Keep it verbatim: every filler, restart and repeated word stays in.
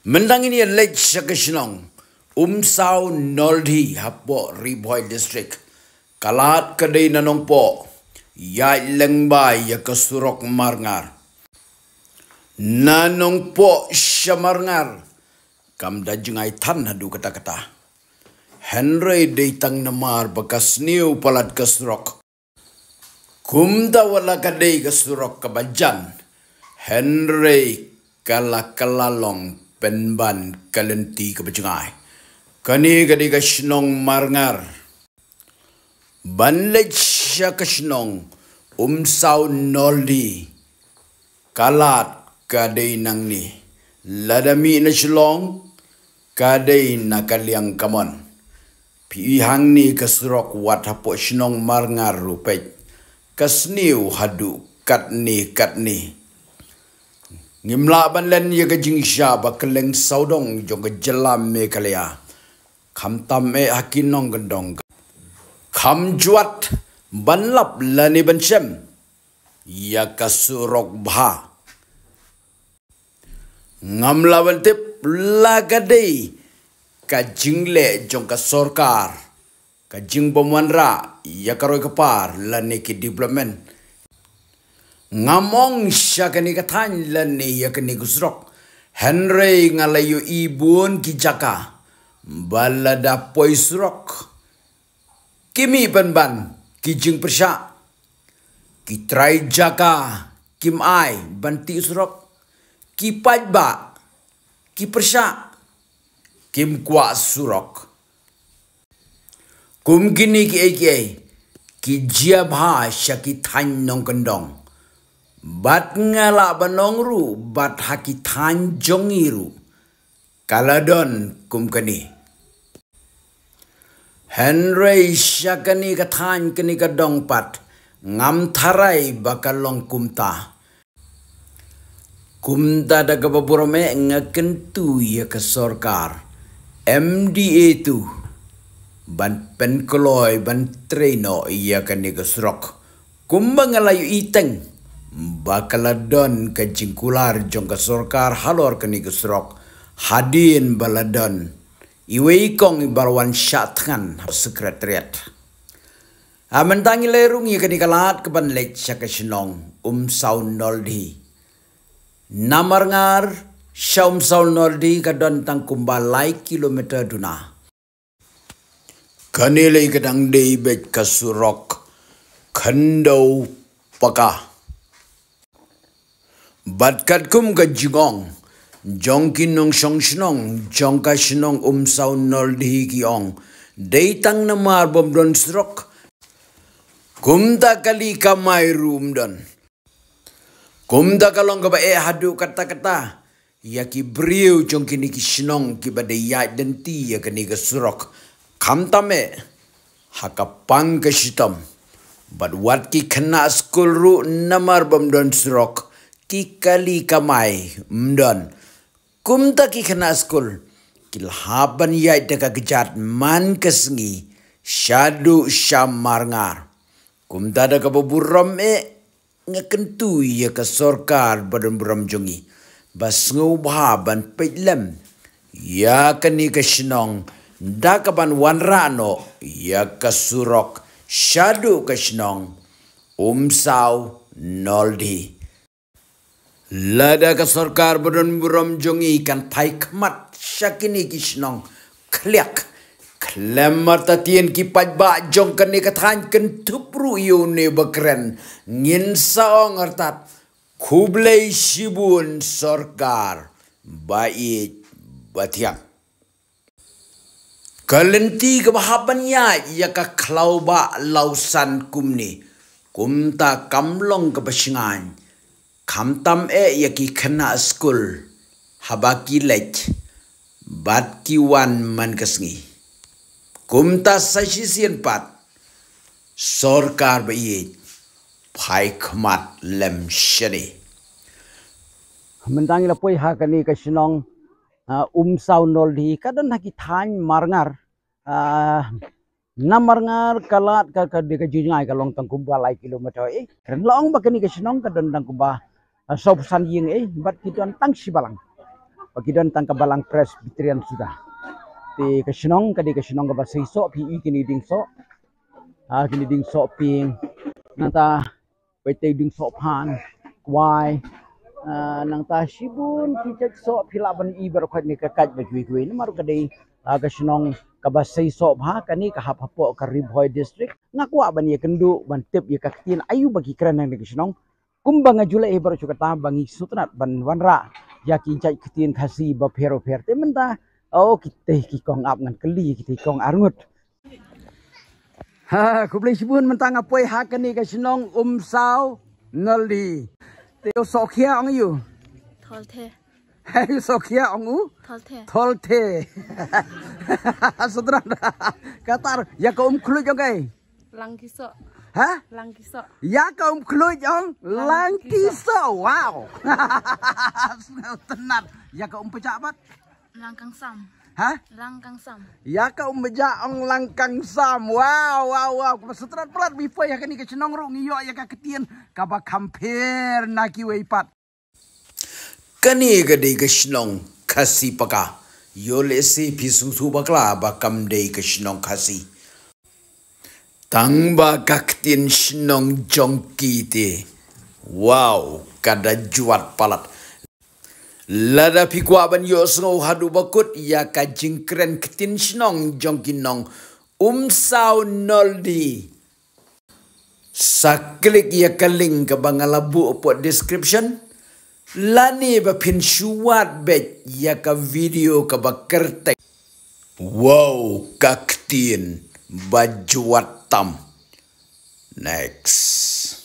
Mynta ngin ïa leit sha ka shnong Umsaw Noldhi hapoh Ri Bhoi District. Ka lad ka dei na Nongpoh, ïaid lyngba ïa ka surok Marngar. Na Nongpoh sha Marngar kam da jngai than haduh katta katta. Hynrei dei tang namar ba ka sniew palat ka surok. Kumta wat la ka dei ka surok kaba jan, hynrei ka la kylla long pynban ka lynti kaba jngai. Kane ka dei ka shnong Marngar. Ban leit sha ka shnong Umsaw Noldhi, ka lad ka dei nangne. Lada mih na Shillong, ka dei na ka liang kamon. Phi i hangne ka surok wat hapoh shnong Marngar ruh peit, ka sniew haduh katne katne. Ngim lah ban len ïa ka jingshisha ba kylleng sawdong jong ka jylla Meghalaya, khamtam eh ha ki nongkyndong, kam jwat ban lap lane ban shem ïa ka surok bha. Ngam lah ban tip la ka dei ka jingleh jong ka sorkar, ka jingbymwanrah ïa ka roi ka par lane ki development. Ngam ong sha kane ka thaiñ lane ïa kane ka surok, hynrei nga la ïohi bun ki jaka ba lada poi surok, ki mih pynban ki jingpyrshah. Ki trai jaka kim ai ban tih surok. Ki paidbah ki pyrshah, kim kwah surok. Kum kine kiei kiei ki jia bha sha ki thaiñ nongkyndong. Bad nga lah ban ong ruh bad ha ki thaiñ jong ngi ruh ka la don kum kane. Hynrei sha kane ka thaiñ, kane ka dong pat, ngam tharai ba ka long kumta. Kumta da kaba burom eh nga kyntu ïa ka sorkar M D A tu ban pynkloi ban trei noh ïa kane ka surok. Kumba nga la ïohi teng ba ka la don ka jingkular jong ka sorkar halor kane ka surok, hadien ba la don iwei i kong iba la wan shah thngan ha Secretariat. A mynta ngi leit rung ïa kane ka lad kaban leit sha ka shnong Umsaw Noldhi. Na Marngar sha Umsaw Noldhi ka don tang kumba lai kilometer duna. Kane lei ka dang dei beit ka surok khyndew paka. Bad katkum ka jingong jong ki nongshong shnong jong ka shnong Umsaw Noldhi ki ong, dei tang namar bym don surok. Kumta kali kamai ruh ym don. Kumta ka long kaba eh haduh katta katta ïa ki briew jong kine ki shnong kiba dei ïaid lynti ïa kane ka surok. Khamtam eh ha ka pang ka shitom. Bad wat ki khynnah skul ruh namar bym don surok, ki kali kamai ym don. Kumta ki khynnah skul ki la hap ban ïaid da ka kjat man ka sngi shaduh sha Marngar. Kumta da kaba burom eh nga kyntu ïa ka sorkar ba don burom jong ngi ba sngewbha ban peit lem ïa kane ka shnong da kaban wanrah noh ïa ka surok shaduh ka shnong Umsaw Noldhi. Lada ka sorkar ba don burom jong ngi kan phai khmat sha kine ki shnong, khliak khlem artatien ki paidbah jong kane ka thaiñ, kynthup ruh ïa une ba kren, ngin sa ong artat, khublei shibun sorkar ba ïeit ba thiang. Ka lynti kaba hap ban ïaid ïa ka khlaw ba lawsan kumne, kumta kam long kaba shngaiñ, khamtam eh ïa ki khynnah skul haba ki leit bad ki wan man ka sngi. Kumta sa shisien pat, sorkar ba ïeit, phai khmat lem shane. Mynta ngi la poi ha kane ka shnong, ah, Umsaw Noldhi, ka don ha ki thaiñ Marngar, ah, na Marngar ka lad ka, ka dei ka jingjngai ka long tang kumba lai kilometer eh. Kren la ong ba kane ka shnong ka don tang kumba, ah, sawphew san ïing eh, bad ki don tang shi balang. ba ki don tang ka balang Presbyterian suda. Te ka shnong ka dei ka shnong kaba sei soh, phi i kine dieng soh. Ha, kine dieng soh pink. Nangta bad te dieng soh phan, kwai. Ah, nangta shibun ki jait soh phi lah ban i baroh khoit ne ka kait ba kiwei kiwei. Namar ka dei, ah, ka shnong kaba sei soh bha, kane ka hap hapoh ka Ri Bhoi District. Nga kwah ban ïakynduh ban tip ïa ka ktien aïu ba ki kren hangne ka shnong. Kumba nga ju leh hi baroh shi katta ba ngi sngewtynnat ban wanrah ïa ki jait ktien Khasi bapher bapher. Te mynta, oh, kita ki kong ap ngan kylli kita ki kong arngut. Ha, khublei shibun, mynta nga poi ha kane ka shnong Umsaw Noldi. Te u sohkhia ong aïu? Tholthe. Hai, u sohkhia ong u? Tholthe. Tholthe. Sngewtynnat. Katar, ïa ka um khluit ong kai? Langkisoh. Ha? Langkisoh. Ïa ka um khluit ong Langkisoh. Langkisoh. Wow. Sngewtynnat. Ïa ka um pejah pat? Langkangsam. Ha? Langkangsam. Ïa ka um pejah ong Langkangsam. Wow, wow, wow. Kaba sngewtynnat palat, bad poi ha kane ka shnong ruh ngi ïoh ïa ka ktien kaba kham pher na kiwei pat. Kane ka dei ka shnong Khasi paka. Ïoh lehse phi sngewthuh bakla ba kam dei ka shnong Khasi. Tang ba ka ktien shnong jong ki te, wow, ka da jwat palat. Lada phi kwah ban ïohsngew haduh ba kut ïa ka jingkren ktien shnong jong ki nong Umsaw Noldi, sa klik ïa ka link kaba nga la buh hapoh description, lane ba phin shu wad beit ïa ka video kaba kyrteng Wow, ka ktien ba jwat tam. Next.